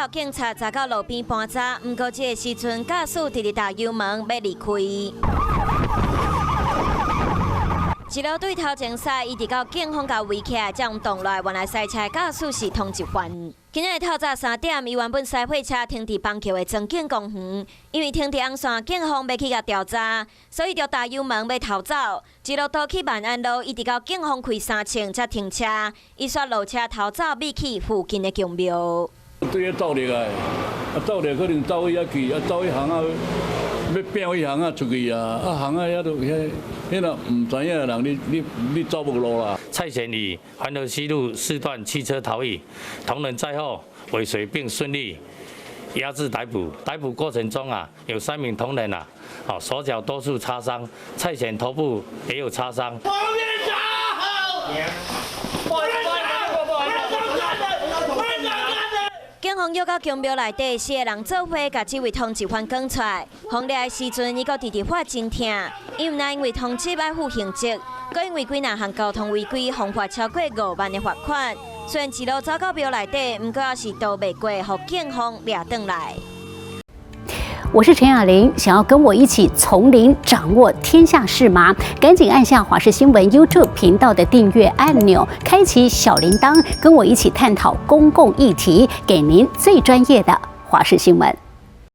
予警察查到路邊盤查，毋過這个時陣駕駛直直踏油門欲離開。一路對頭前駛，一直到警方共圍起來，才予擋落來。原來賽車駕駛是同一犯。今仔日透早3點，伊原本駛貨車停佇邦橋的莊景公園，因為停佇紅線，警方欲去共調查，所以就踏油門欲逃走。一路逃去萬安路，一直到警方開3銃才停車。伊煞落車逃走，避去附近的宮廟。對彼走入來，啊走入可能走去遐去，啊走去巷仔，欲拼去巷仔出去啊，啊巷仔遐都遐，彼若毋知影的人，你你你走無路啦。蔡顯於環河西路四段棄車逃逸，同仁在後尾隨並順利壓制逮捕。逮捕過程中啊，有三名同仁啊，哦手腳多處擦傷，蔡顯頭部也有擦傷。黃院長好，黃院長，黃院長。警方約到宮廟內底，四个人做伙共這位通緝犯趕出來。予掠的時陣，伊閣直直發真疼。伊毋但因為通緝愛負刑責，閣因為幾若項交通違規，予罰超過5萬的罰款。雖然一路走到廟內底，毋過猶是逃袂過，予警方掠轉來。我是陳雅玲，想要跟我一起從零掌握天下事嗎？趕緊按下華視新聞 YouTube 頻道的訂閱按鈕，開啟小鈴鐺，跟我一起探討公共議題，給您最專業的華視新聞。